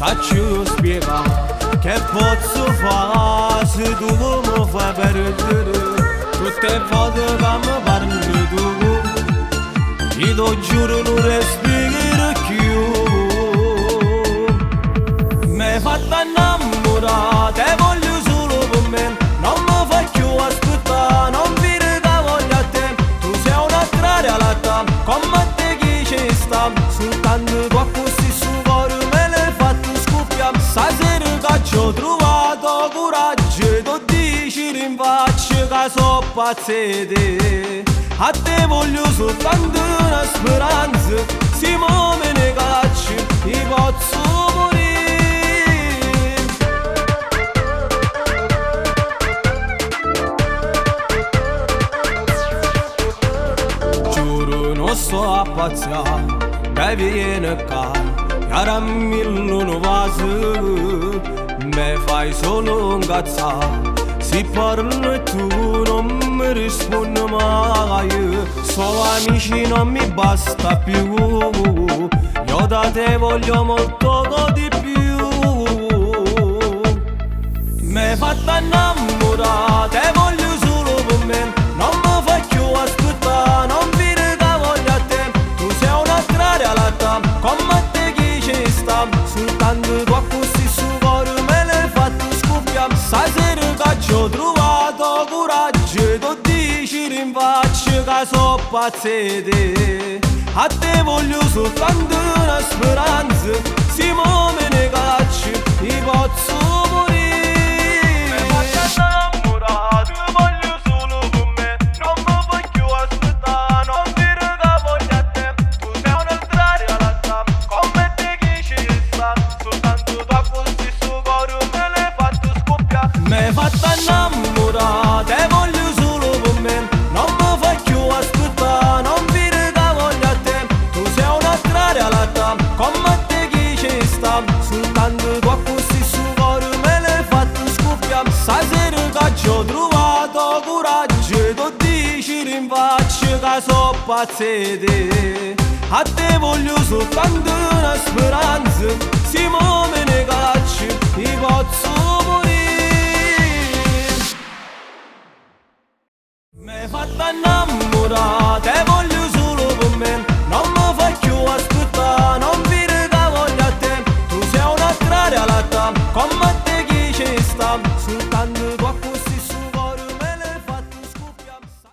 Saccio spiegà che posso fare se tu mi fai perdere tutte le volte che mi parli tu. Io ti giuro non respiro più. Mi hai fatta innamorare, te voglio solo per me. Non mi fai più aspettare, non dire che voglio a te. Tu sei un'altra realtà, come te chi ci sta. Soltanto tu così su cuore me l'hai fatto scoppiare. Stasera che ci ho trovato coraggio, tu dici in faccia che so pazzete. A te voglio soltanto una speranza, se mo me ne caccio, io posso morire. Giuro non sto a pazziare, dai vieni qua, chiarammi un vaso, mi fai solo incazzare. Se parlo e tu non mi rispondi mai, solo amici non mi basta più, io da te voglio molto di più. Mi hai fatta innamorare, te voglio solo per me. Non mi fai più aspettare, non dire che voglio a te. Tu sei un'altra realtà, come te chi ci sta. Soltanto tu così su cuore me l'hai fatto scoppiare. Stasera che ci ho trovato coraggio, tu dici in faccia che so pazzete. A te voglio soltanto una speranza, se mo me ne caccio, io posso morire. Mi faccio innamorare, ti voglio solo con me. Non mi fai più aspettare, non dire che voglio a te. Tu sei un'altra realtà, come te chi ci sta. Soltanto tu così su cuore me l'hai fatto scoppiare. Mi hai fatta innamorare, te voglio solo con me. Non mi fai più aspettare, non dire che voglio a te. Tu sei un'altra realtà, come te chi ci sta. Soltanto tu così su cuore me l'hai fatto scoppiare. Stasera che ci ho trovato coraggio, tu dici in faccia che so pazzete. A te voglio soltanto una speranza, se mo me ne caccio, io posso morire. Mi hai fatta innamorare.